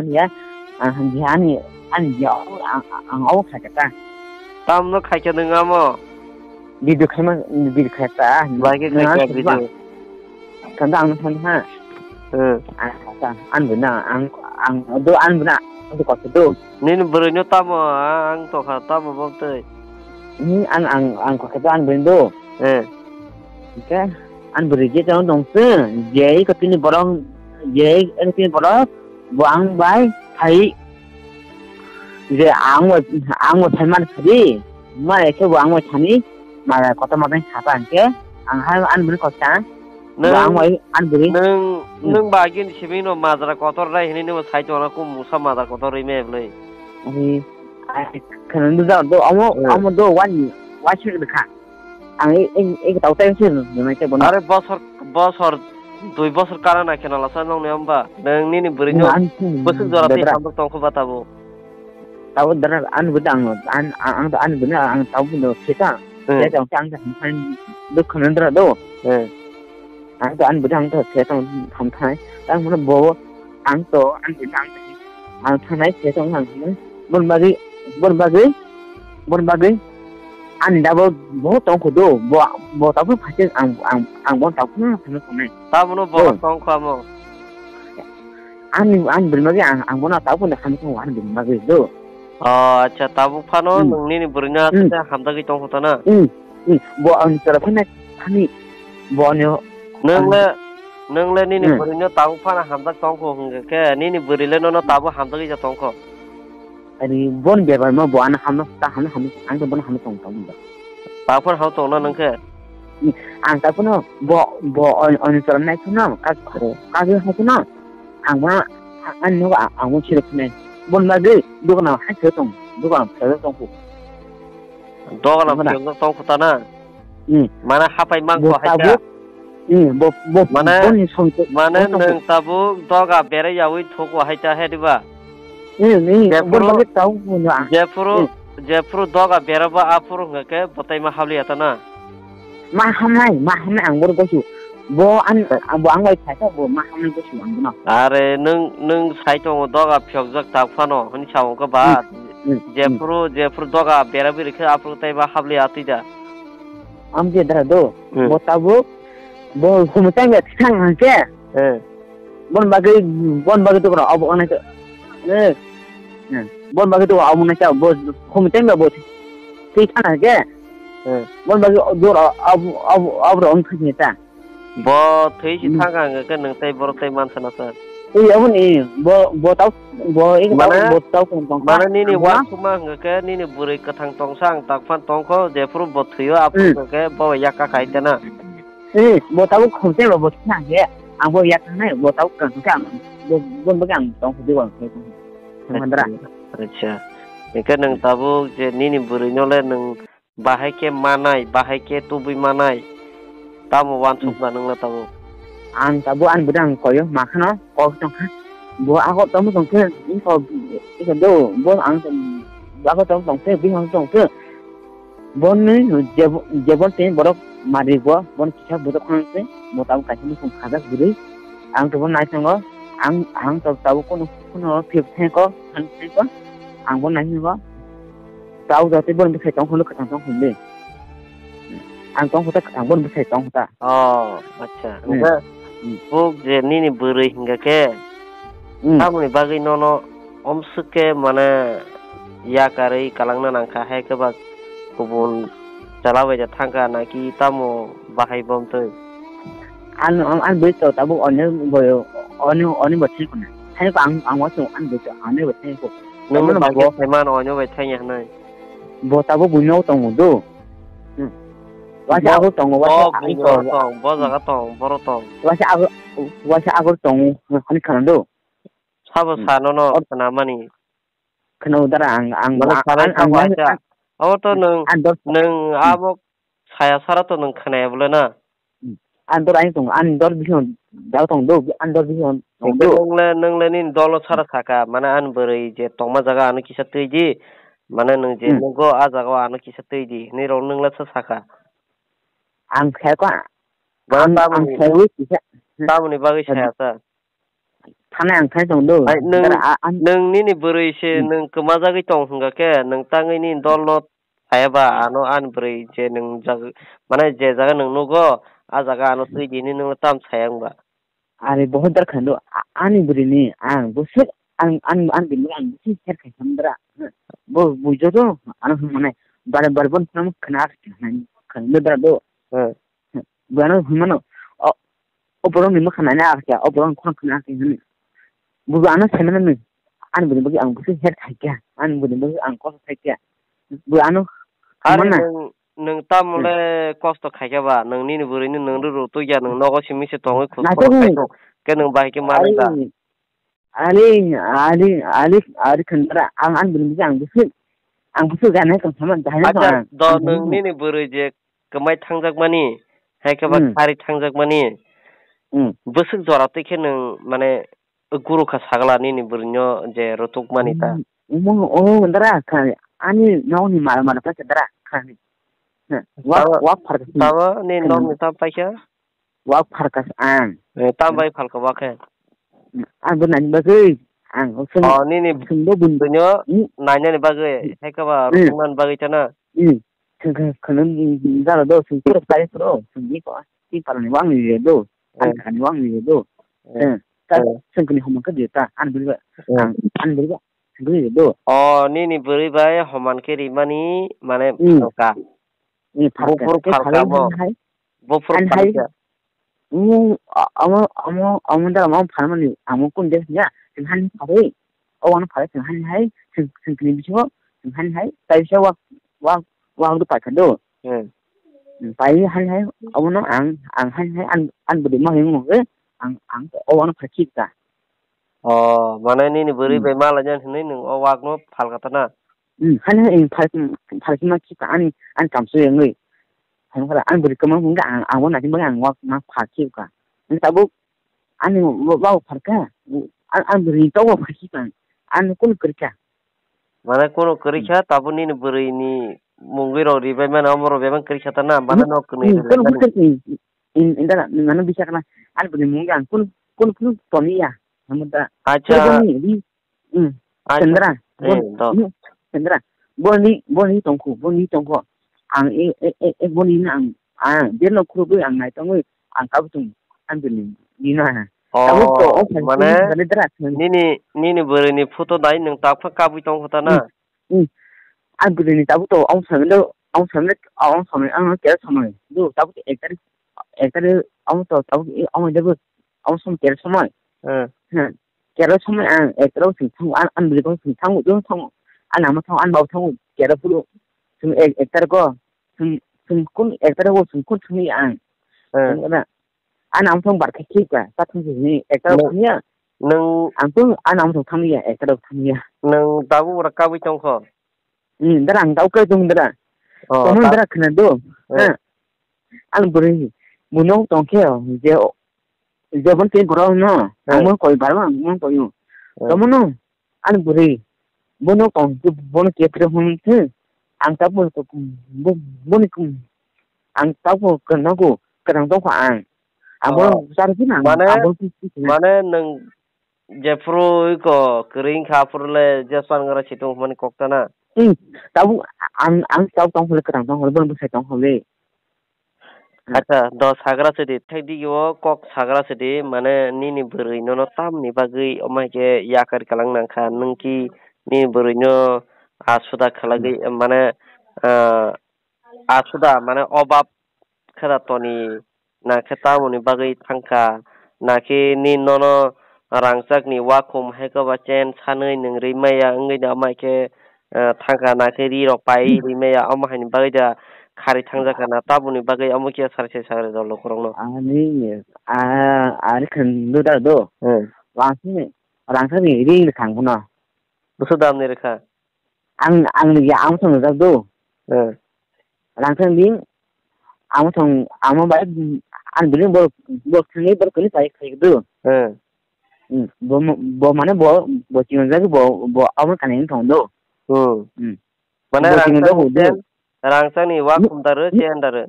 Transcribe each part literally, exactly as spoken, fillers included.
Ya, ah, jihani, an ya, ang, ang, ang, au kha kata. Tamno khaikha nwng amo? Video khaima, video khaita. Bai khe khaikha video. Kanda ang san ha. Hmm. Ang kata, an buna, ang, ang, do an buna, do kota do. Nini bwrwino tamo, ang tokha tamo bokte. Hmm, ang, ang, ang kota do an buna do. Eh. Oke, an bwrwi je tong tong se, je ko tini borok, je ko tini borok, bo ang bai phai, je ang bo, ang bo phai man phadi, ma ekhe bo ang bo thani, ma kota ma bai khata angke, ang ha an bwrwi kota, bo ang bai an bwrwi. Nwng, hmm, nwng ba agini simi no majra kotor rai hini nimo sai tongna kum musa majra kotor ri me bwlai. Ani, ai, khana do, do, amo, hmm, amo do wani, wachwi kha. Ang e, e, e, tau tai se nunai te bono. Are bosor, bosor, dui bosor kana na kheno lasa nong ne amba. Nang nini bwrwi no, ang bwswk jora tei bedra. Samjak tong kho ba tabuk. Tabuk dara an bwdang, an, an, an, an bwdang, ang tabuk no seta. Hmm. Seta ang, ang, ang, dukh khana dara do. Hmm. Ang to an bwdang to seta ang tham thai. Tang bono bo, ang to, an bwdang, ang thanai seta ang, ang, bon bagwi, bon bagwi, bon bagwi. Ani da bo, bo tong kho do, bo, bo ta bo phasen ang, ang, ang bo ta bo phasen tongnai. Tabono bo tong kho amo. Ani, ani bwrwi bagwi ang, ang bono ta bo phasen tongo ani bwrwi bagwi do. O, acha, tabuk phano nwng nini bwrwino aswk khe hamjagwi tong kho ta na? Hmm, hmm. Bo ang chwra phano thani, bo ani nwng le, nwng le nini bwrwino tabuk phano hamjak tong kho hwnkhe, nini bwrwi le nono tabuk hamjagwi ja tong kho. Ani bon bebak ma bo ano hamno ta hamno hamno ang to bono hamno tong tong da. Taphor hao tong na nang khe? Ni ang ta bono bo bo on on chora nai khno ka ka ge ha khno ang ma ani no ang mo chiro khne bon ma ge dogan ha se tong dogan se tong ko. Dogan ha tong ko ta na. Hmm. Mana hapai mang ko hai ta. Hmm, bo, bo, mana, bo ni song to, mana bo to nang tabuk doga bere yawi thoko hai ta he diba? Hmm, hmm, bo jephuru, bagi tau mo na. Jephuru, hmm, jephuru doga bere ba aphuru hwnkhe botai ma habli ata na. Ma hamnai, ma hamnai ang bor gosu. Bo an, eh, bo ang bai khaisa bo ma hamnai gosu ang bono. Are nung, nung sai tongo doga phiyokjak tak phano hwnwi sa wngkha ba. Hmm, hmm, hmm. Jephuru, jephuru doga bere biri khe aphuru tai ba habli atwi da. Amje dara do, hmm, bo tabuk, bo humchang ya thang hangke. Eh. Bon bagwi, bon bagwi to kora obo onai to. Eh. Eh. Bon bagwi to obo onai to, bo humchang ya bo. Thwi thang hangke. Eh. Bon bagwi dor obo, obo, obo ro ong thang ta. Bo thwi si, hmm, thang hangke nang tai borok tai man sana sa. Ei, aboni, bo, bo tau, bo, ei, mane, bo tau kung tong kha. Mane nini, ang uansukma hwnkhe nini bwrwi kwthang tongsa ang takphano tongkho, jephuru bo thwio aphuru, hmm, hwnkhe bo yakka khai tena. Eh, bo tabuk khumse bo, bo thwna hwnkhe ang bo yakka nai, bo tabuk kwthang khe ang, bo, bo bagwi ang tongkho, bo ang tongkho. Acha, acha. Hwnkhe nwng tabuk je nini bwrwino le nwng bahai khe manai, bahai khe tubui manai, tamo uansukma nwng le tabuk? Ang tabuk ani bwdang koyo, ma kheno kok tong kha. Bo ago tamo tong khe, iko, iko do, bo ang, bo ago tamo tong khe, bihang tong khe. Bo nwi jebo-, jebon tei borok mari bo, bon kisa bwdok khang khe, bo tabuk kaisa nukhung khajak bwrwi. Ang tabuk nai tongo, ang, ang tabuk kono, kono phiyok thengko, thang thengko, ang bo nai tongo. Tau jatwi borok bwsai tong hwnwi kwthang tong hwnwi. Ang tong khuta kwthang borok bwsai tong khuta. Oh, acha. Hmm. Hwnkhe, hmm, buk je nini bwrwi hwnkha khe, hmm, tamoni bagwi nono omswk khe mane yakarwi kwlangna nangkha hai khe ba kubun chwla bai da thangkha naki tamo bahai bomtwi? Ang, ang, ang bwrwi to tabuk onyo bo, onyo, onyo bo thangkha na. Thangkha ang, ang wansuk ang bwrwi to onyo bo thangkha. Nwng tamano bagwi bo thaiman onyo bai thangya hwnwi. Bo tabuk buino tongo do. Hmm. Waisa bo, agor tongo, bo waisa agor buino tongo. Tong, bo jaga tong, boro tong. Waisa agor, waisa agor tongo, hani khana do. Sabo, hmm, sa nono khna mani. Khna dara ang, ang, mane ang, salai ang, ang, waisa. Abo to nwng, ang dor-, nwng, hmm, abo saya sara to nwng khnaya bole na? Hmm. Ang dor-, ang tong, ang dor bihon, dal tong do, ang dor bihon tong do. Nwng le, nwng le nini dolo sara saka, mane ang bwrwi je tongma jaga ano kisa twi di, mane nwng je, hmm, nugo a jaga o ano kisa twi di, hinwi rok nwng le sa saka. Ang khe ko, mane ang, ang tamoni, khe wi kisa. Hmm. Tamoni bagwi saya sa? Thana ang thai tong do. Ai, nwng, Dara, a, an, nwng nini bwrwi se hmm. Nwng kwmajagwi tong hwnkha khe, nwng tangwi nini dol no saya ba, ano ani bwrwi je nwng jag-, mane je jaga nwng nugo, a jaga ano twi di hinwi nwng tam saya wng ba. Are bohot dar khando, a, ani bwrwi ni ang bwswk ang, ang, ang bini ang bwswk her khai khamdra. Bo bujo do, ano hwn mane, bare bare bon khna khna khna khna dra do. Hmm. Bo ano hwn mano, o, o borok ni mwkha nai na kya, o borok ni khorang khna kya hwn. Bo ano sai mano ni, ani bwrwi bagwi ang bwswk her khai kya, ani bwrwi bagwi ang kosa khai kya. Bo ano Are hwn mano. Nwng, nwng tamo Hmm. Le kosto khai kha ba, nwng nini bwrwi ni nwng rw rw twi ya, nwng nogo simi se tongwi khus Naitugwi. Khorang khai tong, khe nwng bahai khe manwi da. Ari, ari, ari, ari khandara, ang, ang bini bisi ang bisi, ang bisi gana kang sama, gana Acha, kang, do ang nwng bisi. Nini bwrwi je kwmai thangjak mani, hai khe ba Hmm. Khari thangjak mani, Hmm. Bwswk jora twi khe nwng, mane, guru kha sagla nini bwrwi no je rutuk mani ta. Hmm. Omo, omo, dara, kha, ani nokni mara mara paisa dara, kha ni. Ha, wak, Tabo, wak phar kasi. Tabo, ni Kha ni. Nokni tam paisa? Wak phalka ang. Eh, tam bai phalka wak khe? Ang bo nani bagwi. Ang sung, Oh, nini sung bo bun. Buino Hmm. Nainani bagwi. Hmm. Hai khe ba Hmm. Rukungnan bagwi chana. Hmm. Sung khe khunum jala do, sung pura sai pro. Sung ni ko. Ti palani wang ni do. Ang Eh. Kan wang ni do. Eh. Eh. Ka Eh. Sung kini homang ka dia ta. An beri ba. Eh. Ang, an beri ba. Sung kini do. Oh, nini beri bai homang khe rimani mane Hmm. Phalka. Hmm, phalka. Bufur Khe phalka phalwi mo. Hai. Bufur Ani hai phalka. Omo, omo, omo, omo da omo phalmani, omo kun de ya, sing han phalwi. O wano phalwi sing han hai, sing, sing kini bisingo, sing han hai, tai se wak, wak, wak do paikha do. Hmm. Hmm, pai han hai, omo no ang, ang han hai, an, an budi ma hingo he, ang, ang, o wano phakhi ta. Oh, mane nini bwrwi Hmm. Bai malaina hinwi nwng o wak no phalka ta na? Hmm, han hai, phal, phalki ma khi ta ani, ani kamsu yengwi. Hamkara, ang bwrwi kwma hwnka, ang, ang bo naising bagwi ang wak ma pha khibka. Ang tabuk, ani bo, bo pharka, ang, ang bwrwi tok bo pha khibka, ang, ang kunu kwrwikha. Mane kunu kwrwikha, tabuk nini bwrwi ni mungwi rok ribai mano, omo rok bebak kwrwikha ta na, mane Hmm, no kwnwi hmm, rwlai kunu mani. Bwswk ni, in, in, dara, nang ano bisa kana, ani bwrwi mungwi ang kunu, kunu, kunu toniya, hamda. Acha. Kunu boni, Hmm. Acha. Sendra, eh, bon, to. Hmm, Sendra, boni, boni tongkhu, boni tongkhu. Ang e, e, e, e, boni na ang, ang, dia no khurubui ang nai tongwi, ang kabu tung, ang bini, bini na. Oh, kabu to, oh, mane, bini dra, hmm. Nini, nini bwrwi ni photo dai nwng takphak kabui tongkhu ta na? Hmm, hmm. Ang bini ni tabu to, ang samle, ang samle, ang samle, ang kera samle. Do, tabu to ektar, ektar, ang to, tabu, ang de, ang sam kera samle. Hmm. Hmm. Kera samai ang ekta rok sing thango, an, an bwrwi kok sing thango, jong thango. An ama thango, an babo thango, kera phuru. Sing ek-, ekta rok, sing, sing kun ekta rok sing kun thangwi ang. Eh. Sing na, an ama thang bar khe khibka, ta thang sini ekta rok Nung, thangya. Nung Ang tong an ama thang thangya, ekta rok thangya. Nung tabuk ora kabui tongkho? Hmm, dara ang tabuk kai tong dara. Oh, Tongmani ta- dara khna do. Eh. Ha. Ang bwrwi, buno tongkhe, je Jobon tei borok no, eh, ang mo koi bar ang mo koi. Eh. Tomo no, ani bwrwi, bono kong, bono kepre hwn khe, ang tabuk bo, bo, boni kong, ang tabuk kwrwngnago, kwrwng tongkha ang. Ang bono, oh, char khe nang, mane, ang bono kisa. Mane nwng jephru iko kwrwi wngkha, aphuru le jespan gra situng hwnmani kok ta na? Hmm, tabuk ang, ang tabuk tong hwnle kwrwng tong hwnle, bono bwsai tong hwnle. Acha, do sagra sidi, thai digi o kok sagra sidi, mane nini bwrwi nono tamni bagwi omo hai khe yakari kwlang nangkha, nwng ki nini bwrwi no asuda khlagwi, mane, ah, asuda, mane obab kheda toni, na khe tamoni bagwi thangkha, na khe ni nono rangchakni wakhum hai koba chen sanwi nwng ri maya wngwi da, omo hai khe, eh, thangkha, na khe ri rok pai ri maya, omo haini bagwi da khari thangjak kha na, taboni bagwi omo khe sari sai sagri rw lukurok no. Ani, a, ari khan do da do. Hmm. Wangsi ni, rangsa ni ring ni khang bono. Busu dam ni rikha. Ang, ang ni ya ang song jak do. Hmm. Rangsa ni, ang song, ang bai, ang bini bor, bor kini, bor kini pai khai do. Hmm. Hmm, bo mo-, bo mane bo, bo chini jagwi bo, bo abo kani wng thang do. Hmm. Hmm. Mane bo chini rangchak jagwi ni do. Chen, rangchak ni wak Hmm. Khum da rw, Hmm. Chen da rw.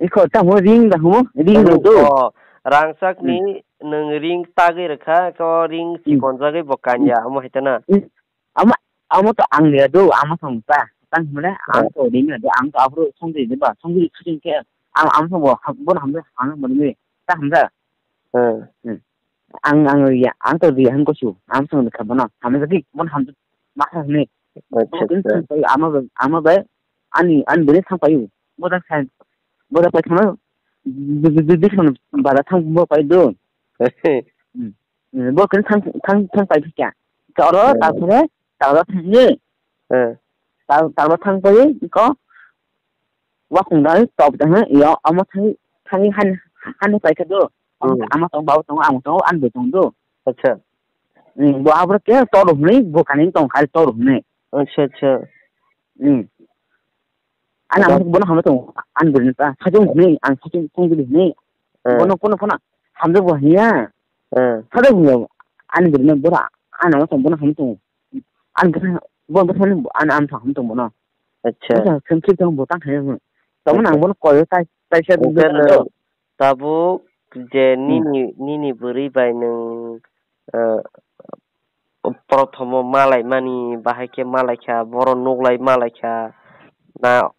Iko tamo ring da humo, ring da do. Oh, rangchak ni Hmm. nwng ring tagwi rwkha, ko ring Hmm. chikonjagwi bo kanya, Hmm. omo hai tana. Hmm. Ama, ama to ang liya do, ama to ta. Tang hwnle, ang to ring liya do, ang to aphuru songdi de ba, songdi khajing khe, ang, ang to bo, ha-, bono hamle, ang mani, ta hamle. Hmm. Hmm. Ang, ang liya, ang to liya hwn kosu, ang song de kha bono, hamle di, bono hamle, ma kha hwnle. Acha, acha. Ama ba, ama ba, ani, ani bini thang payu, boda khan, boda pai khana, bi, bi, bi, bi, bi, khana, bada thang bo pai do. Hmm. Hmm, bo khe thang, thang, thang pai kha. Ka oro, Hmm. ta phore, ta oro thang ye. Hmm. Ta, ta oro thang pai, ko, wa khung dai, top da, ha, yo, amo thang, thang han, han pai kha do. Amo, Hmm. amo tong, bau tong, ang tong, an bo tong do. Acha. Hmm, bo abro ke, to ro hwnwi, bo kani tong khai, to ro hwnwi. Acha, acha. Hmm. Ani Acha. Ang bono hamle tong, an bo ta, sajung hwnwi, ang sajung tong di hwnwi. Hmm. Bono, bono, bono, hamle bo hiya. Hmm. Sajung hwnwi, an bo ne, bora, an ang tong, bono hamle tong. An bwsa, bo bwsa ni an, an thang tong bono. Acha. Bwsa sengkir tong bo tang khayo. Tamo nang Acha. Bono koyo tai, tai sa Hwnkhe bwsa nwng do. Tabuk je Hmm. nini, nini bwrwi bai nwng, eh, prothomo malai mani, bahai khe malai kha, boro nuklai malai kha, na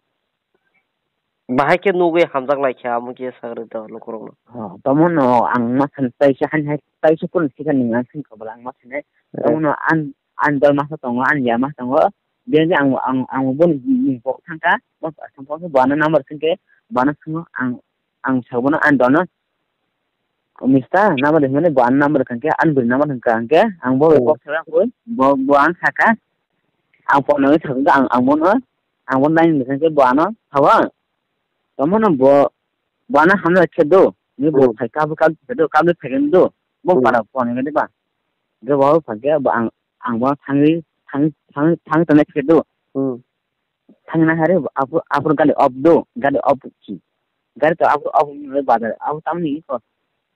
Bahai khe nugwi hamjak lai kha, amo khe sagrwi do lukurokno. Oh, tamo no ang ma san tai se han hai tai se kun sikha ning ang sin kabala ang ma sane. Eh. Tamo no an, an dol ma sa tongo, an ya ma tongo. Biyang ang, ang, ang boni bok thangka, bok thangka bo ano number singke, bo ano singo ang, ang sa bono an dol no. Mister, number hwnmani bo ano number hwnkha khe, ani bwrwi number hwnkha hwnkhe, ang bo bai Hmm. kok saka koi, bo, bo ang saka, ang phone nangwi thangkhe ang, ang bono, ang bono nine hwnkha khe bo ano thawa. Tamo no bo, bo ano hamya khe do, ni bo Hmm. phai kabo kabo khe do, kabo phai khe do, bo Hmm. para phone nangwi ba. Ge bo phai khe bo ang, ang bo thangwi, thang, thang, thang tongnai khe do. Hmm. Thangna hari aphuru, aphuru gari off do, gari off ki. Gari to aphuru off wngwi bazar, aphuru tamni ko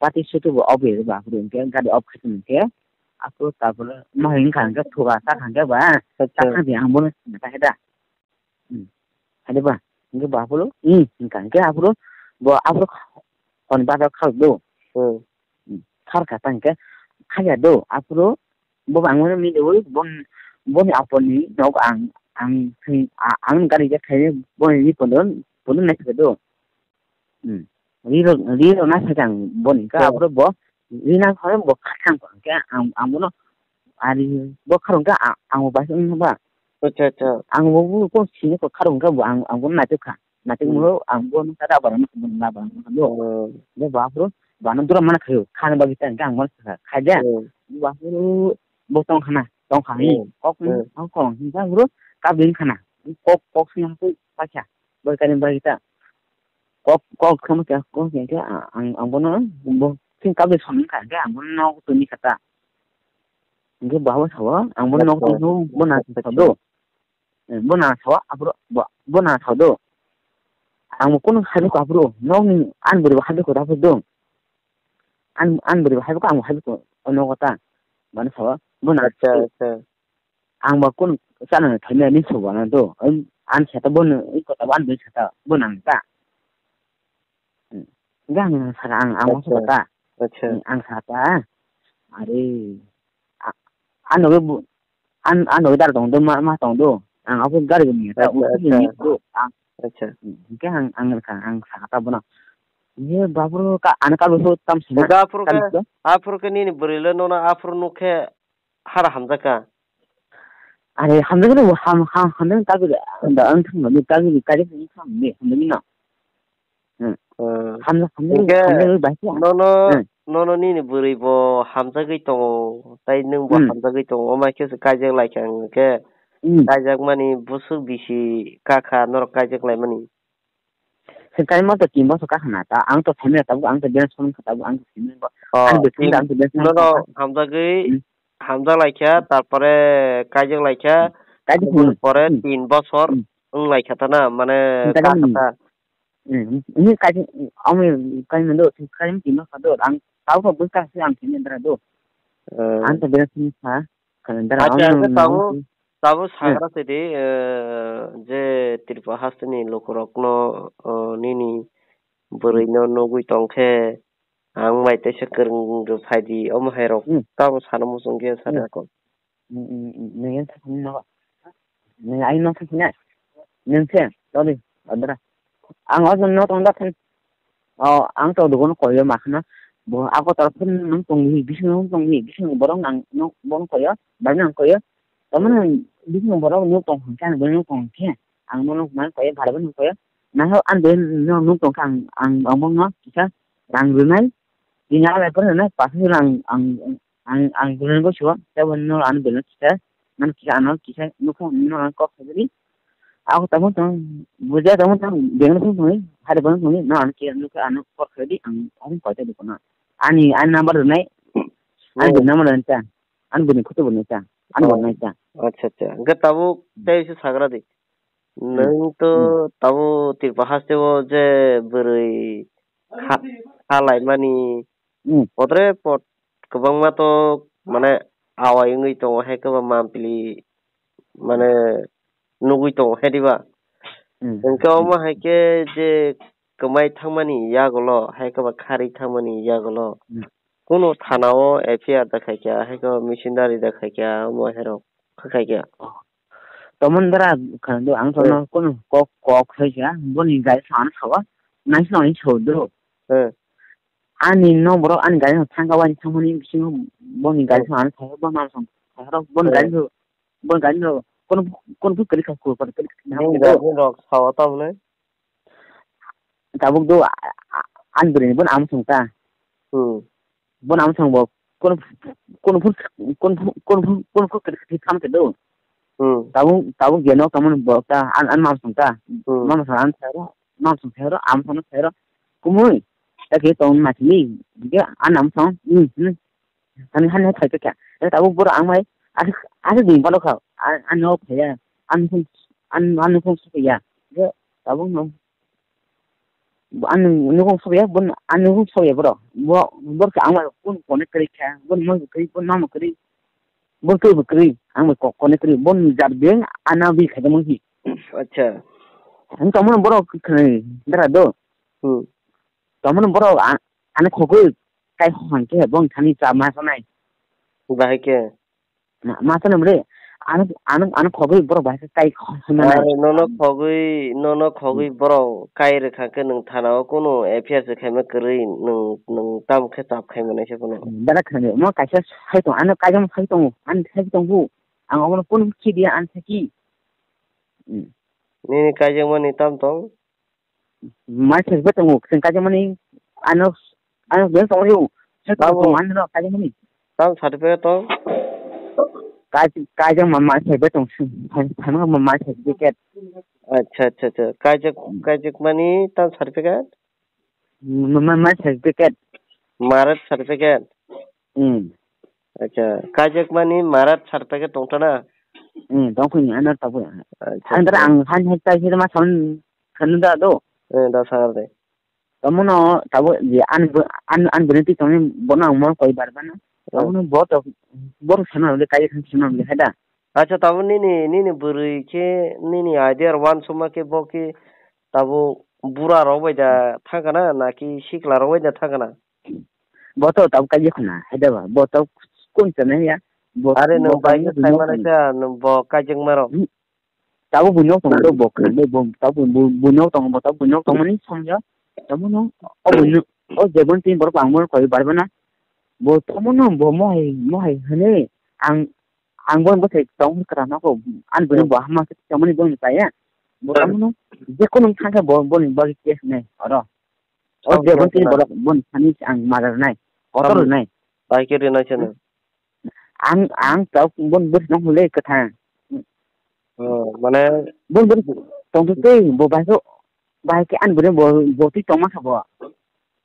pati sutu bo off wngwi ba aphuru hwnkhe gari off khai hwnkhe aphuru tarpore ma hwnkha hwnkhe thuga sak hwnkhe ba Acha. Tak thang di ang bono sina ta heda. Hmm. Hade ba hwnkhe ba aphuru hmm hwnkha hwnkhe aphuru bo aphuru hwn bazar khal do. Hmm. Hmm. Khar kha tang khe khaya do aphuru Bo ang mano mide oi, bon, boni aponi nok ang, ang, ang, a-, ang gari je khaini boni ni podo, podo nai khe do. Hmm. Riro, riro na sa ang boni ka Hmm. abro bo, rina khore bo khathang ko ke ang, ang bono, ari bo kharong ka a-, ang bo bai ong ba. Acha, acha. Ang bo bu ko sini ko kharong ka bo ang, ang bono nai kha. Naitugmung Hmm. ang bo nung tata abar nung bo nung labar nung bo. Hmm. Bo ba phuru ba nung dura mana khayo, khani bagwi ta ang bo kha kha ja. Hmm. Ba phuru bo tong khana, tong kha hi. Hmm. Kok ni Hmm. kok kong hin ta phuru ka bin khana. Kok, kok sing ha pui pa kha. Bo kani bagwi ta. Kok, kok khama kya, kok kya kya, ang, ang bono bo sing ka bin son kha kya, ang bono nok tuni kha ta. Hingke bo abo sao, ang bono nok Acha. Tuni bo na Acha, sao acha. Do. Eh, bo na sao, aphuru, bo, bo na sao do. Ang bo kunu habi ko aphuru, nokni an bwrwi bo habi ko aphuru do. An, an bwrwi bo habi ko, ang bo habi ko, o nogo ta. Mane sao, bo na Acha, sao. Acha. Ang bo kunu chana thani ani sao bo na do. Em, an sata bo no, i kota bo an bwrwi sata, bo nang ta. Hmm. Hingke ang saka, ang, ang Acha. Sao ta. Acha. Hmm, ang saka. Are, a-, ano bo, An, ano dar tong do, ma, ma tong do. Ang abo gari ni ta, Acha, usi acha. Ni do. Ang, Acha. Hingke ang, ang rwkha, ang sakha ta bono. Ye, babru ka, ano kabo so tam sina. Ga aphuru Kali ke, so? Aphuru ke nini bwrwi le nono aphuru nukhe hara hamjak ka. Are, hamjak no, ham, ham, hamjak ka gari, da ang thang ni ka gari, ka gari ni thang ni, hamjak ni no. Hmm. Hmm. Hamjak, hamjak, Hingke hamjak bai khe. Nono, Hmm. Nono nini bwrwi bo hamjagwi tongo, tai nwng bo Hmm. Hamjagwi tongo, omo hai khe se kaijak lai kha ang khe, Hmm. Kaijak mani busuk bisi kakha norok kaijak lai mani. Se kaima to tin boso kakha na ta, ang to family tabuk, ang to bena song kha tabuk, ang to family bo, Oh, ang to tin, family, ang to bena song nono kha. Hamjagwi Hmm. Hamjak lai kha, tarpore kaijak lai kha, Hmm. Kaijak aboni kha. Pore Hmm. Tin bosor Hmm. Wng lai kha ta na, mane Hmm, kaijak kakha kha. Ta. Hmm, ini kaji, ami kaji mendo, kaji mendo sado, ang tahu kok buka sih ang sini dara do. Eh. Ang tak bilang sini sa, kalau dara Acha, ang ang ke tahu, tahu. Hmm. Sagra sidi, eh, je Tripura hasteni lukurokno, eh, nini bwrwino nugwi tongkhe, Ang bai teisa kwrwng rw phai di, omo hai rok Hmm. tamo sana muchung khe Hmm. sana kok. Hmm, hmm, hmm. Nini thani no. Nini ai no thani na. Nini se, toli, adra. Ang o no tong da thani. O, ang to dogon koyo ma khna. Bo ako tor phun nung tong hi, bising nung tong hi, bising borok nang no bon koyo, bai nang koyo. Tamo nang bising borok nung tong khe, ang bo nung tong khe. Ang bo nung man koyo, bhara bo nung koyo. Na ho an de no nung tong khe ang, ang, ang bo no kisa rang rwnai. Tini ang lai phun na pas rang ang, ang, ang bulan bo siwa, tei bo no ano belai kisa, nang kisa ano kisa nukha, no ano kok sabari. Ako tamo tong, buja tamo tong, bengno phone tong, hari bang tong, no ano kisa nukha, ano kok sabari, ang, ang koi tadi kono. Ani, ani number nai, ani Hmm. bini number nai ta, ani bini khutu bini ta, ani Oh. bini nai ta. Acha, acha. Hwnkhe tabuk tei se sagra di. Hmm. Nwng to Hmm. tabuk Tripura haste o je bwrwi kha-, kha laimani Hmm. potre pot kwbangma to mane awai wngwi tongo, hai kwbangma mampli mane nugwi tongo, hai diba? Hmm. Hwnkhe omo hai khe je kwmai thangmani yagulo, hai kwba kharwi thangmani yagulo, Hmm. kunu thana o F I R da khaikha, hai kwba missionary da khaikha, omo hai rok khaikha. Tomon dara khando ang Hmm. tono kunu kok, kok sai kha, boni gai sana khawa, nai sino ni chodo. Hmm. Ani no borok ani gari no thangka wani thangmani bisingo boni gari Hmm. no ano thangka bo mam song thangka rok boni Hmm. gari no boni gari no kono kono bu kari kha ko kono kari kha Bini na gari rok sawa tamne. Tabuk do a- a- ani bwrwi ni bono amo song ta. Hmm. Bono amo song bo kono kono phur kono phur kono phur kono phur kari kha thang ta do. Hmm. Tabuk tabuk je nok tamani borok ta an an mam song ta. Hmm. Mam song an thero mam song thero am song thero kumui ta ke tong ma sini ge an am song. Hmm. Ani hani hai phai kha. Tabuk boro ang bai aswk aswk ding balo kha. Ani o phaya. Ani phung ani ani phung su ya. Ge tabuk no. Ani nukung su ya bun ani nukung su ya boro. Bo bor ka ang bai kun connect kari kha. Bun mo kari bun mama kari. Bun kari bun kari ang bai connect kari. Bun jar beng ana bi kha mo hi. Acha. Ang tamo boro khnai dara do. Hmm. Tamo boro ani khogoi kai hon khe bong thani cha ma sanai. Bahai khe. Ma sana bre, ano ano ano khogwi borok bai kai khosna nai. Are nono khogwi nono khogwi borok kai rwkha khe nwng thana o kunu F I R se khaima kwrwi nwng nwng tamo khe chap khai mwnai se bono. Dara khani mo kaisa sai tong ano kaisa sai tong ani sai tong bu ang omo kunu khidia an saki. Nini kaijakmani tam tong? Mai thai bai tongo, chwng kaijakmani ano, ano beng tongo, chwng Tamo. Tongo, ano kaijakmani. Tam certificate tong? Kai, kaijak ma mai thai bai tong, phai, phai ma mai certificate. Acha, acha, acha. Kaijak, kaijakmani tam certificate? Ma, ma, mai certificate. Marriage certificate? Hmm. Acha, kaijakmani marriage certificate tongthana? Hmm, tongphini, ano tabuk. Acha, ang dara acha. Ang han hai tai ma son. Khanu da do. Eh, da sangar de. Tamono tabo je an an an bini ti tongni bono ang mo koi bar bana. Eh. Tamono bo to bor sana le kai khan sana le hada. Acha, tabo nini nini bwrwi khe nini idea wan suma khe bo khe tabo bura rok bai da thangana naki sikla rok bai da thangana? Bo to tabo kai khana hada ba. Bo to kun sana ya. Bo are no bo bai kai khai no mana kana. Cha no bo kai jeng maro. Hmm. Tabuk buino tongo do bo khande bo tabuk bu- buino tongo bo tabuk buino tongmani songya. Tamono o buino o jebon tin borok bangmano koi barbana. Bo tamono bo mohai mohai hane ang ang bo bo thai tong kra nako an buino bo hama khe tamani bo ni kaya. Bo tamono je kono thangkhe bo bo ni bagi case nai oro. O jebon tin borok bo ni thani ang marar nai. Kotor nai. Bai khe rinai chana. Ang ang tabuk bun bus nong hule kwthang. Oh, mane bun bun tong tu tei bo bai ko bai ke an bun bo bo ti tong ma sabo.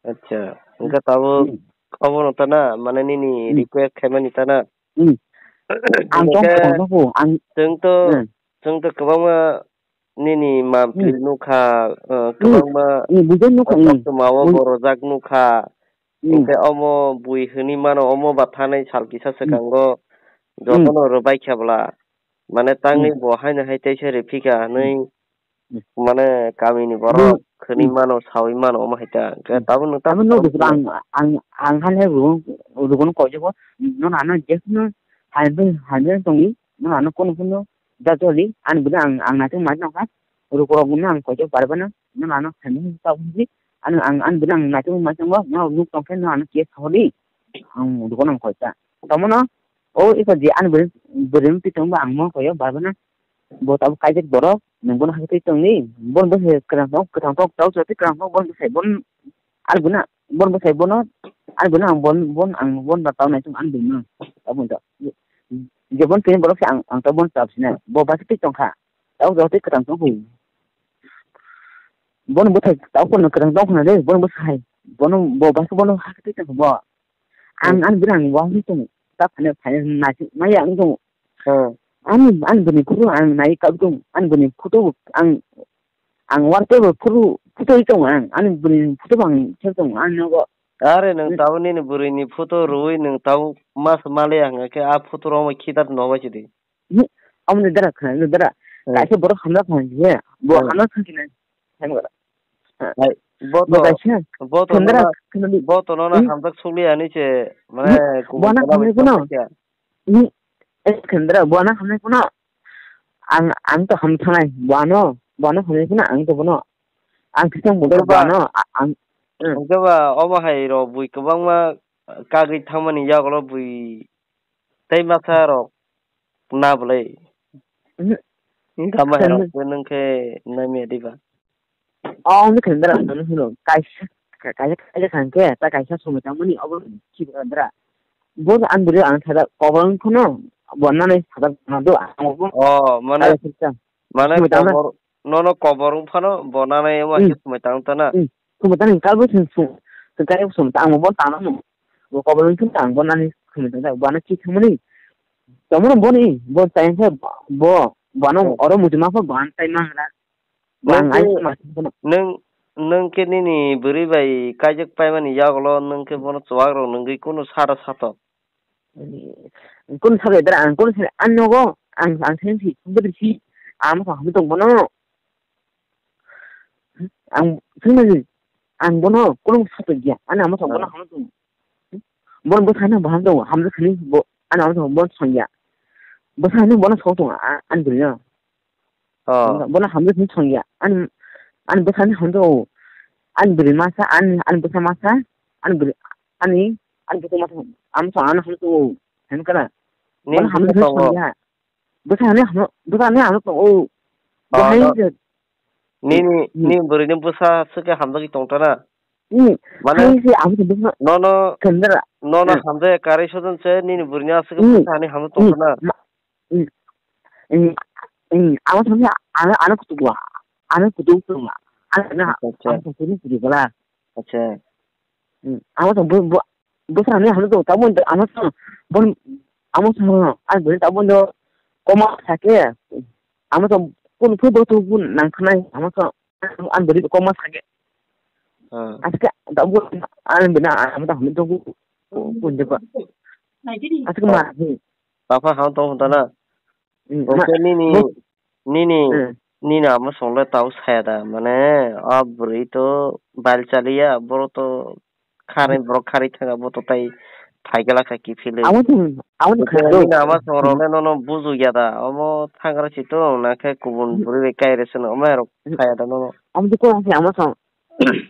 Acha, engka tabuk obo no tana mane nini request khaimani tana. Ang tong tong ko ang teng to teng to kwbangma nini mampli nukha, uh, kwbangma bujo nukha, koktwma o borojak nukha. Hwnkhe omo bui hwnwi mano, omo ba thanai sal kisa swkango jotono rwbaikha bwla. Mane tangwi bo haino hai teisa rwphikha hwnwi Mane kamini borok khwnwi mano, sawi mano, omo hai ta. Hwnkhe tabuk nwng tabuk ang, ang, ang hale rugo, rugo no koijago, no nano jekno hai bai, hai bai tongwi, no nano kono kono da joli, ani bwdwi ang, ang naitong mai tongkha, rugo rok no ang koijak bar bano, no nano hai bai ta bwdwi, ang, ang, ani bwdwi ang naitong mai tongo, no nuk tongkhe no ano khe sahodi, ang rugo no ang koita. Tamo no, o iko je ani bwdwi, bwdwi twi tongba ang mo koyo bar bano, bo tabuk kaijak borok, nwng bono hakhe twi tongni, bono bwsai kwthang tong, kwthang tong, tau chwla twi kwthang tong, bono bwsai, bono, ani bwna, bono bwsai bono, ani bwna ang bon, bon, ang bon ba tau nai tong, ani bwna, tamo to. Je bono tini borok se ang, ang tau bono chap sinai, bo bwsai twi tongkha, tau chwla twi kwthang tong kho. Bono bwsai, tau kono kwthang tong khna de, bono bwsai, bono, bo bwsai bono hakhe twi tongkha bo. Ang, hmm, ani bwrang wngwi tongo. Ta phane, phane naisik maya wngwi tongo. Hmm. Ani, ani bwrwini photo ang nai kap tongo. Ani bwrwini photo bo ang, ang warte bo photo, photo wi tongo ang. Ani bwrwini photo bo ang sep tongo. Ani nogo. Are nwng, hmm, tabuk nini bwrwini photo rwui nwng tabuk mas maliya hwnkhe a photo rwma khitat nobai chidi. Hi, omo ni dara khna, ni dara. Hmm. Kaisa borok hamjak phang khe, bo, hmm, hamjak phang khe nai. Hai, bo bo to, kaisa. Bo to sendra, nona, khna di. Bo to nona, hmm, hamjak sukli ani che, mane, hmm, kubun bona tola hamjak bai phano. Tong khe. Ni, eh, sendra, bona hamjak phano. Ang, ang to ham thanai, bono, bono hamjak phano, ang to bono. Ang kisang bono, hwnkhe ba, bono, a-, ang, hmm. Hwnkhe ba, omo hai rok bui kwbangma kagwi thangmani yagulo bui tei masa rok na bwlai. Mhm. Wngkha ma hai rok, khe nwng khe naimya diba? Oh, wngkha khe nwng kaisa, kaisa, kaisa khan khe, ta kaisa somoi tangmani obo khibi andra. Bo ang bwrwi ang thada kobor wng phano, bo nanai thada na do, ang bo. Oh, mane, mane kobor, nono kobor wng phano, bo nanai omo hai khe somoi tang ta na? Hmm. Somoi tang kal bo sung, sung, sung kal bo sung tang bo tang no. Bo kobor wng phano ang bo nani somoi tang ta, bo ano chi thangmani. Tamo no boni, bo tayang khe bo, bo ano oro muchung ma pho bo ang tai mang na. Bo ang ai ma. Nwng, nwng khe nini bwrwi bai kaijak paimani yagulo nwng khe bono chuwak rok nwngwi kunu sara satok. Kunu sabai dara ang kunu sabai ang nogo ang ang thani si bwrwi si ang ma hamtong bono. Ang thani ang bono kunu satok ya. Ani ama thong bono hamtong. Bono bo thani bo hamtong hamtong khani bo ani ama thong bono song ya. Bo thani bono sok tong ani bwrwi no. Oh. Bono hamjak hinwi songya. Ani, ani bwsani hamjak o. Ani bwrwi masa, ani, ani bwsa masa, ani bwrwi, ani, ani bwsa masa. Ang song ano hamjak o. Hem kana? Bono hamjak hinwi songya. Bwsa hani hamjak, bwsa hani hamjak o. Oh, bohai no, je. Nini, hmm, nini bwrwini bwsa swkhe hamjagwi tongtana? Hmm. Mane, hai se ang bwsa nono, kendra. Nono, hmm, hamjak kari sodon se nini bwrwini aswkhe, hmm, bwsa hani hamjak tongtana? Ma-, hmm. Hmm, hmm, amo thangya, ano, ano kutuk wa, ano kutuk tong wa, ano, ano, acha, acha, ano kutuk kutuk bala. Acha. Hmm, amo thang bo, bo, bo thang ni hano tong, tamo, amo thang, bon, amo thang, ano bo, tamo do, koma thake, amo thang, kun, kun, bo, tu, kun, nang khanai, amo thang, ano, ano bo, koma thake. Ah. Aske, tamo, ano, bina, amo thang, hano tong, kun, kun, kun, kun, aske, ma, hmm. Tapha hang tong hwn tana. Hmm, hwnkhe ma-, nini, bo-, nini, hmm, nini ama song le tau saya da, mane, a bwrwi to bal chaliya, borok to kharwi, hmm, borok kharwi thanga, bo to tai phai gala kha kiphilwi. Abo to, abo to hwnkhe khna nini do. Ama song rok, hmm, le nono buju ya da, omo thangra si to, na khe kubun, hmm, bwrwi bai kai rw seno, omo hai rok, hmm, saya da nono. Abo to ko ama song,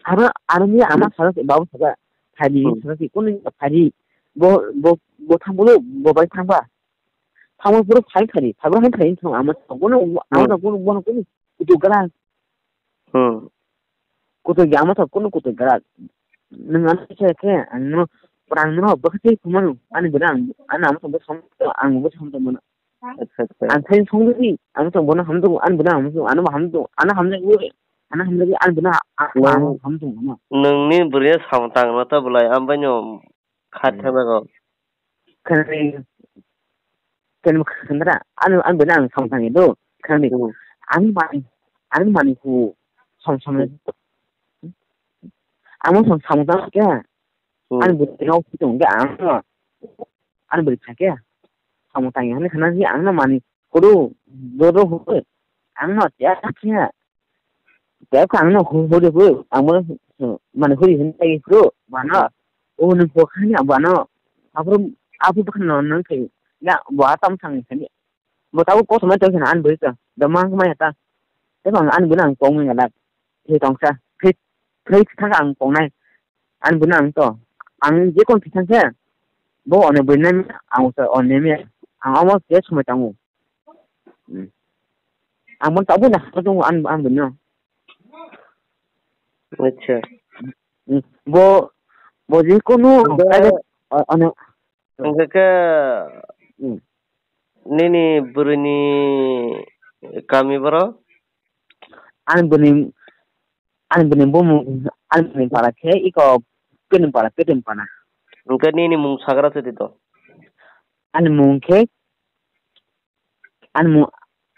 aro, aro ni ama song babu sada, phai di, hmm, sada si, kunu phai di, bo, bo, bo thang bolo, bo bai thang ba. Thangma puro phai thani, phai bo hai thani thong ama thong kono, ama, hmm, thong kono, kono, kono kutuk gra. Hmm. Kutuk ya ama thong kono kutuk gra. Nang ano se ke, ano, prang no, bakati kumano, ani bina, ano ama thong som, ang bo som to mano. Acha, acha. Ang thai song ni, ama thong bono ham to, an bina ham to, ano ham to, ano ham to, ano ham to, an bina, ano ham to, ano. Nwng ni bwrwi samung tang no ta bwlai, ang bai no khat, hmm, thang nago. Khani, khani khandra, ano, ano bini ang samung tangwi do, khani. Hmm. Ang mani, ang mani hu, sam, sam, hmm, ang sam, samung tang kya? Hmm. Ang bini no, ang no, ang bini kha kya? Samung tangwi, hani khana si, ang no mani, kudu, do, do, hu, ang no, ya, kya? Tep kha ang no hu-, huri hu, ang bo, hmm, mane huri hin tai hu, bano. Hmm. O nung ko khani bano. Abro, abu bakhan no nang kai. Ya, bo atam thang ni khani. Bo tabo kothoma tong khana an bui ka. Da mang mai ta. Tep ang an bui nang kong nang la. He tong sa. He, he thang ang kong nai. An bui nang to. Ang je kon thang sa. Bo one bui nai ang sa one me. Ang amo je somai tango. Hmm. Ang bo tabo na ha tong an, an bui no. Acha. Hmm. Bo, bo je kono, Bo- kaibe, o-, ono. Hingke ke Hmm. nini bwrwini kami boro? Ani bwrwini, ani bwrwini bumung, ani bwrwini para khe iko Petem para, Petem para. Hingke nini mung sagra se dito? Ani mung khe Ani mung,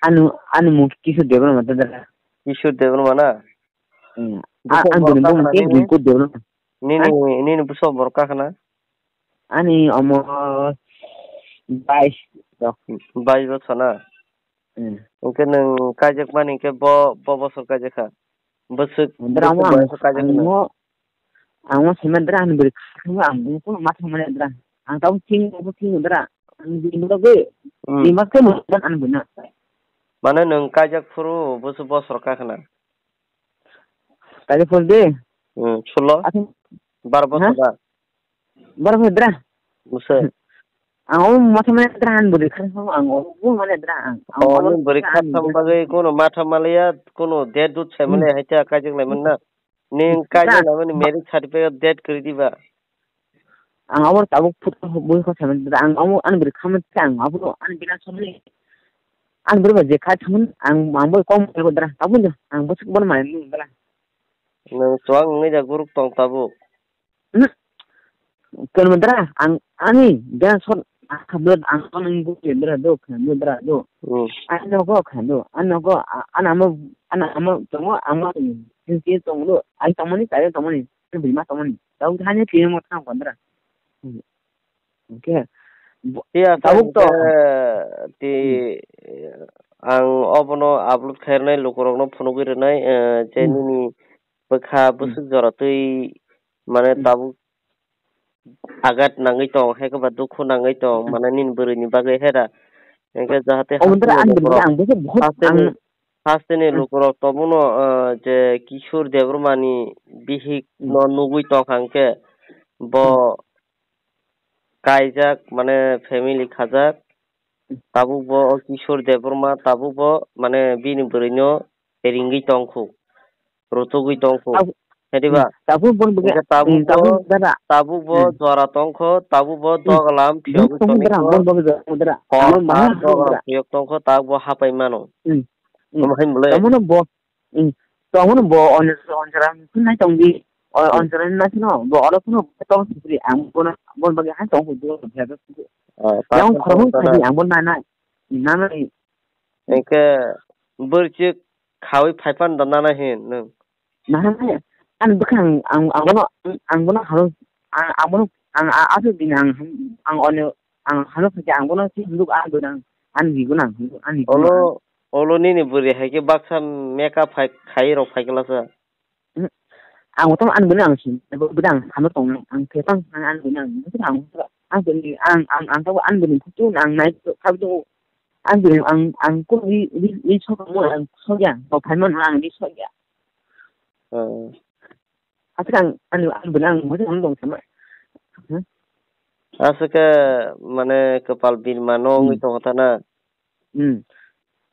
ani, ani mung Kishore Debbarma da, da. Kishore Debbarma na? Hmm. Bwswk A-, ani borok bini bumung kakna khe nini? Rinko Debbarma. Nini, Ha? Nini bwswk borok kakna? Ani omo bais rok. Bais bosor na? Hmm. Hwnkhe nwng kaijakmani hwnkhe bo, bo bosor kaijakha? Bwswk, Dra bwswk mo ang, bwswk kaijakha ang nwng? Mo, ang mo saiman dra ani bwrwi kha thangma ang bini phone ma thangmani dra. Ang tamo thing, tamo thing dra. Ang bini bagwi, Hmm. Bini bagwi mo dan ani bwrwino. Mane nwng kaijak phuru bwswk bosor kakhna? Kaijak phuru de? Hmm, sulo? Aswk. Bar bosor Ha? Da? Borok hwdra. Bwswk. Ang omo motha mani dra ang bwrwi kha ang omo mani dra ang. Ang Oh, omo nini bwrwi kha kha ang thang bagwi kono matha maliya, kono date dut sai maliya hai ta kaijak lai manna. Ning kaijak lai mani marriage certificate date kwrwi diba. Ang omo tabuk photo bui kha sai mani dra ang omo ani bwrwi kha mani ang omo ani bina somni. Ani bwrwi ba je kha thang ang ang bo kom ko dra tabuk ang bwswk bon mani dra. Nang chuang ngai da guruk tong tabuk. Kwnwi dra ang ani dra sot ang khamlo ang sot ang bu dra do khamlo dra do. Hmm. Ano go khamlo ano go ano amo ano amo tongo amo sing sing tongo ai tongmani tai tongmani bima tongmani tau thani tini mo thang kondra. Hwnkhe bo-, Iya, tabuk to. Hwnkhe ti, Hmm. Ang obono upload khairwnai lukurokno phunugwi rwnai, eh, je Hmm. Nini bwkha Hmm. bwswk jora twi mane Hmm. Tabuk agat nangwi tong, hai khe ba dukhu nangwi tong, Hmm. Mane nini bwrwini bagwi hera. Hwnkhe jahate Omo dra hasteni ani bini lukurok, ang bwswk bahut hasteni, ang hasteni Hmm. lukurok tobuno, eh, je Kishore Debbarmani bihik Hmm. No nugwi tong kha hwnkhe bo Hmm. Kaijak, mane family khajak. Tabuk bo o Kishore Debbarma, tabuk bo, mane, bini bwrwino ringwi tongkhu, rutugwi tongkhu. Tabuk, Hediba? Hmm, tabuk bon bwkha, Hingke tabuk hmm, bo, tabuk dara. Tabuk bo Hmm. Jora tongkho, tabuk bo Hmm. Doglam Bini phiyogwi tongkho dara, tongkho. Bon bwkha dara. Hor Amo ha mahal doglam dara. Phiyok tongkho, tabuk bo hapai mano. Hmm. Hmm. Omo hai mole. Tamono bo, hmm. Tamono bo on-, onjora nai tongdi. O, Hmm. Onjora nai sino, bo oro phano tong sipri, ang bono, bon bagi hai tong hudu, Ah, yang pasal khoroknwi tong khadi, sana. Ang bon nana, nana. Engke bwrchik khawi phaipan da nana hin nwng. Nana, ang bwkhang, ang, ang bono, ang bono halo, ang, ang bono, ang, a, aswk din ang, ang ono, ang halo phai ang bono si hinduk ang bono, ang ni bono, ang ni bono. Olo, olo nini bwrwi hai khe baksa makeup phai, khai rok phai khlasa. Hmm. Ang tong ani bini ang sin, bini ang sano tong, ang kepang ang ani bini ang, ang bini ang, ang, ang tahu ani bini photo ang naik kau tu, ani bini ang, ang kau di, di, di sok mo ang sok ya, kau phaimon ang di sok ya. Hmm. Aswk ang ani, ani bini ang mo ang tong sama. Hmm. Aswk ke mane kepal birma no Hmm. Wngwi tong thana. Hmm.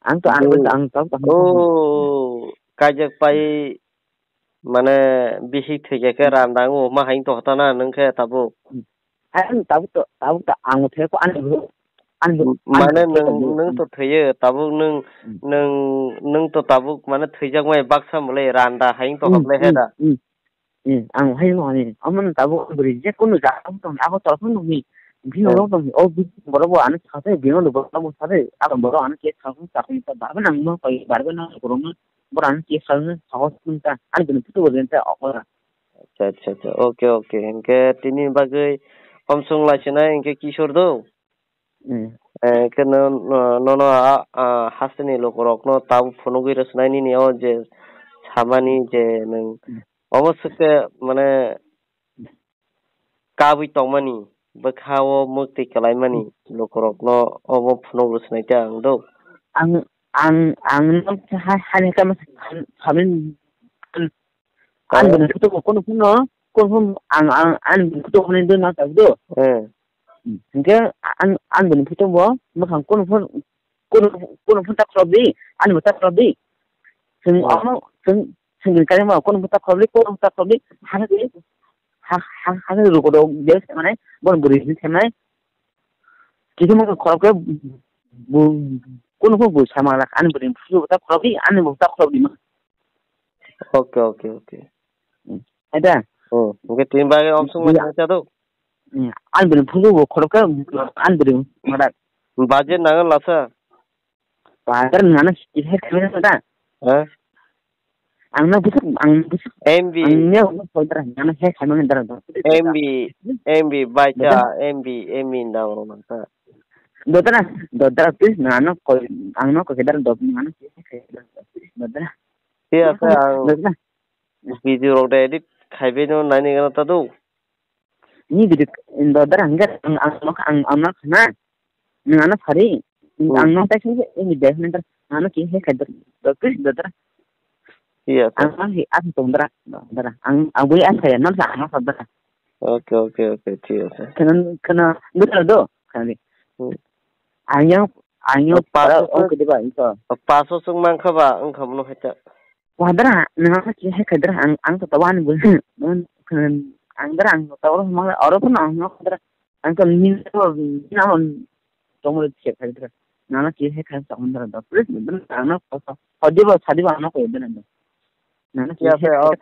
Ang to ang, hmm. Ang to, ang to. Oh, kaijak pai Mane bihik thwikhe khe randa wngma hai wng tongkha ta na nwng khe tabuk? Hai, ang tabuk to, tabuk to ang thwikhe ani bwrwi, ani bwrwi, ani mane bwrwi nwng, thwikhe nwng to thwiyo tabuk nwng, hmm, nwng, nwng to tabuk mane thwijakmani baksa mole randa hai wng tongkha, hmm, ble he da? Hmm, hmm. Hmm, ang hai wng ani, omo tabuk bwrwi je kunu jaga tong, abo tolphano nungni, bini, hmm, ulo tong, o bini borok bo ano sakhe, bini ulo borok bo sakhe, abo borok ano khe sakhe, sakhe ta barbo nangma koi, barbo nang borok no. Borok ano kisa wngwi sago wngkha, ani bini photo bo rinta okora. Acha, acha, acha. Okay, okay. Hinkhe tini bagwi omsong laisinai hinkhe Kishore do. Hmm. Eh, hinkhe no, no, nono a, a, hasteni lukurokno tabuk phunugwi rwsnai nini o je Samani je nwng Hmm. obo swkhe mane kabwi tongmani, bwkha-o mwktwi kwlaimani lukurokno obo phunuk rw swnai ta ang do. Ang, ang, ang no ha-, hani kama sa-, sabin, ang, ang Kaya? Bini photo bo kono phone no, kono phone ang, ang, ang bini photo phone do na ta do. Eh. Hingke ang, ang bini photo bo, mwkhang kono phone, kono, kono phone ta khorok di, ani bo ta khorok di. Chwng Hmm. omo, chwng, chwng ni kaitor ma kono phone ta khorok di, kono phone ta khorok di, ha, ha, ha, ha, ruko do, de, mane, bon buri ni khenai. Kisa mo khorok ke, bu, kono phone bu sama lak, ani bini photo ta khorok di, ani bo ta khorok di ma. Okay, okay, okay. Hmm. Ada? Oh, hingke tini bagwi omsong ma Iya. Thangsa do? Hmm. Ang bini phuju bo khorok khe ang bini mada. Budget nangan lasa? Budget nana kisa khamina da. Ha? Ang na busuk, ang busuk. M B. Ang ne busuk pondra nana he khamina da. M B, M B, bacha, Dodra. M B, M B nang rong nang ta. Dodra, dodra, please, nana koi, ang no koi kedar dodra, nana koi kedar dodra. Iya, Dodra, sa ang Dodra. Video rok de edit khaibe no nai ni gana ta do. Ni video do dara hingga ang ang ang ang na khana. Nang ano phari. Hmm. Ang no ta sing ini deh nang ano ki he khai do do please do dara. Iya, sir. Ang ang hi ang tong dara dara. Ang ang bui ang khai no sa ang sa dara. Okay, okay, okay, thik ase. Kana kana do do kana di. Hmm. Ang yang ang yang Paso para sung- ong kedi ba ito. Paso sung mangkha ba ang khamno hai ta. Wadra, nang ki hai kadra ang ang to tawan bu. Ang dra ang to tawan mang oro pun ang no kadra. Ang to min to min ang tong mo che kadra. Nang ki hai kan sa undra da. Please, ang no ko. Hodi ba sadi ba ang no ko dena. Nang ki Ya, hai sir, kadra.